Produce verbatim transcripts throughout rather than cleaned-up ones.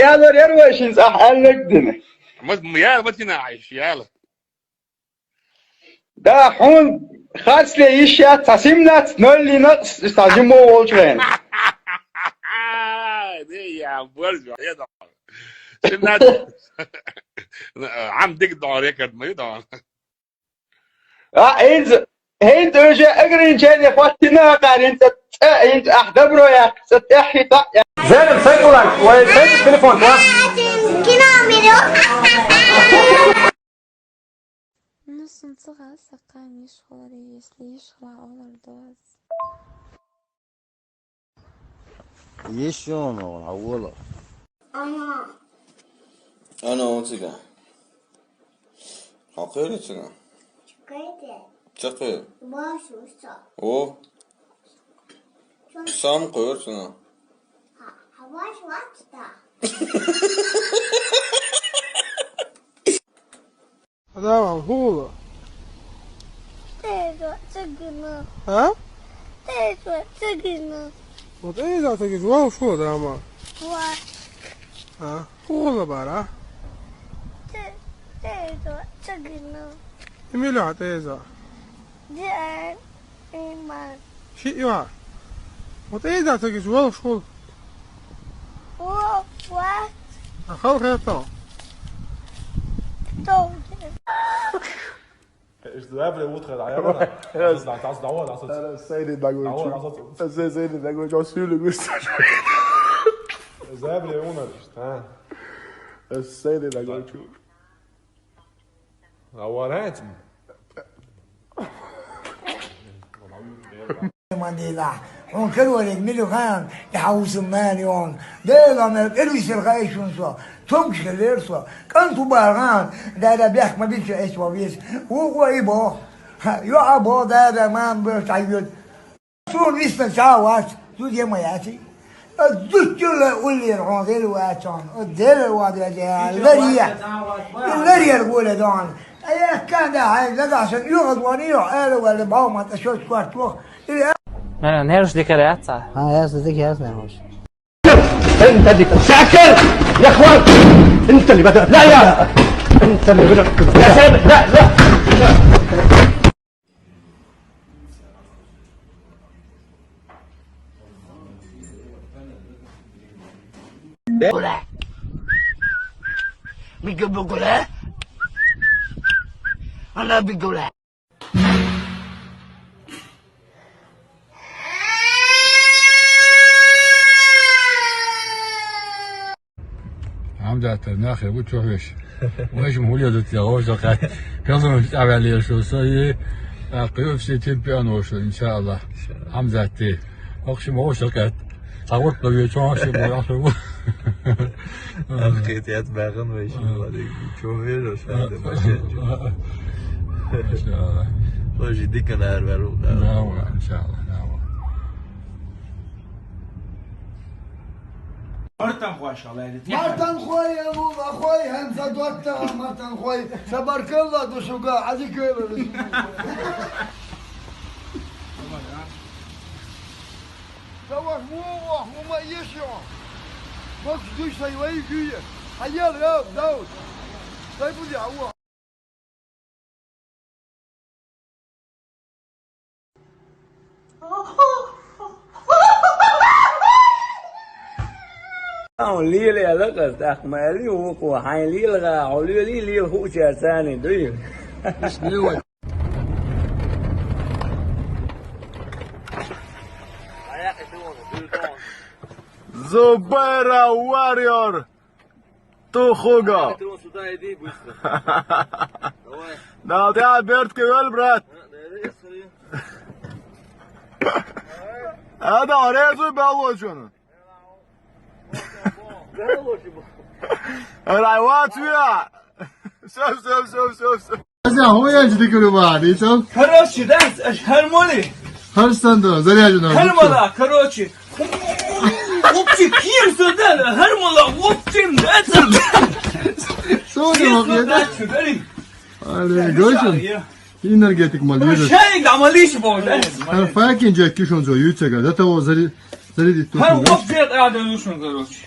Яла рервашин цӀа хӀаллакдина. Мас, яла, мас ина айш, яла. Да, хьун харцле йиш яц, ца семнадцать ноль йина, ца жимо волчрен. Не, я, борз, я да. семнадцать. Ам дик да, рекорд ма да. А, инз, хӀинца уже ограничение хваттина, къарин, ца, ца, инз, ах, добро я, ца, тӀехьи, ца, я. Зелим, сай кулак, вай, сай телефон, да? Кино берём. Ну, сунцыгъа сакъа миш хулари, если иш хула олар доз. Ишон, гӀаввала. Ана. Ана, он цига. Хьакъира цига. Чакъира. Чакъира. Баш уста. О. Сам къир цига. Хаваш ватта. Давай, хула. Теза, цигина. А? Теза, цигина. Вот это так и звал, что, да, ма? Ва. А? Хула бара. Те-, теза, цигина. Эмиля, теза. Диан. Иман. Ши, ва. Вот это так и звал, что? О, ва. А хал хето. Кто? Эш, да, бля, утро, да, я, да. Раз. Да, да, да, да, да. Сай не дагочу. Сай, сай не дагочу, сюлю густа. Забре, уна, а? Сай не дагочу. Аварец. Мандила, хьун карварг милухан, я хьаусуман ён. Дела мел кирвисер хайшун со. Тонкш лер со. КӀанту барган, дада бяхк ма бич эс ва вис. Ву ва и бо. Ха, ё а бо, дада ман бо тайгут. Сун висна чавас, зуд ема яти. Дуччула уллир гьон дел вачон, дел вада де, лария. Лария гула дон. Ая канда хай, дада сан югад вани ё, ала вала баумат, ашот кварт вох. Э, нервш дикаряца. А, ясно, дикаряца нервш. انت اللي بتسكر يا اخوان. انت اللي بدأت. لا، يا انت اللي بدأت. يا سامي، لا، لا. بيقول ايه؟ انا بيقول ايه؟ Гьамзат, нахе, ву чу хвеш. Ваш мулядут я, ваш акъат. Хазан муштабали я шу, сай, а, къюф се чемпион ваш, иншаллах. Гьамзат, ти. Ахши мо ваш акъат. Агъут лави чу, ахши мо, ахши мо. Ахъет ят багъан ваш, валик. Чу вер, шу, машин. Иншаллах. Ваш диканар вару. Да, ва, иншаллах, да, ва. Мартан хой, иншаллах, я дитя. Мартан хой, я лула хой, хӀанз задотта, Мартан хой. Сабаркалла, душуга, ази кёла. Давай, во, во, во, ма ешо. Бокс душ сай вай гуя. Аял, рав, дав. Сай буди, ава. Гьан лел яла къаз тахмали вукъу, гьан лел гъа, гьо лели лел хуча сани дуй. Зубайра Warrior. Ту хуга. Патрон, сюда иди быстро. Давай. Да, ты обертка вел, брат. А, да, я смотрю. А, да, резу белочину. Райват, я. Всё, всё, всё, всё, всё. Аза, хӀу янчи дикули ва, дицал? Короче, да, аш гьар моли. Гьар станда, заряжена. Гьар мола, короче. Вообще, ким сюда, гьар мола, вообще, да, это. Что ты, вообще, да? Алло, Гоша. Энергетик мал, вижу. Шай, да, малиш, бо, да. Гьар факин жак кишон жо, ютсага, да того зари-, зарядить. Гьар тут, вообще, да, да, ну что, короче.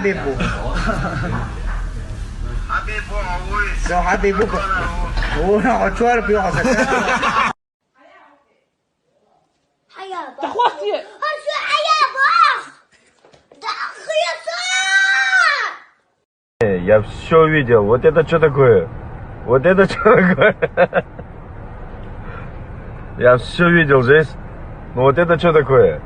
حبيبو. حبيبو، oui. شو حبيبو؟ هو نوع شوار بيوصل. حيابا. تخوفتي. شو حيابا؟ ده أخي يسار. Я все видел. Вот это что такое? Вот это что такое? Я все видел здесь. Ну вот это что такое?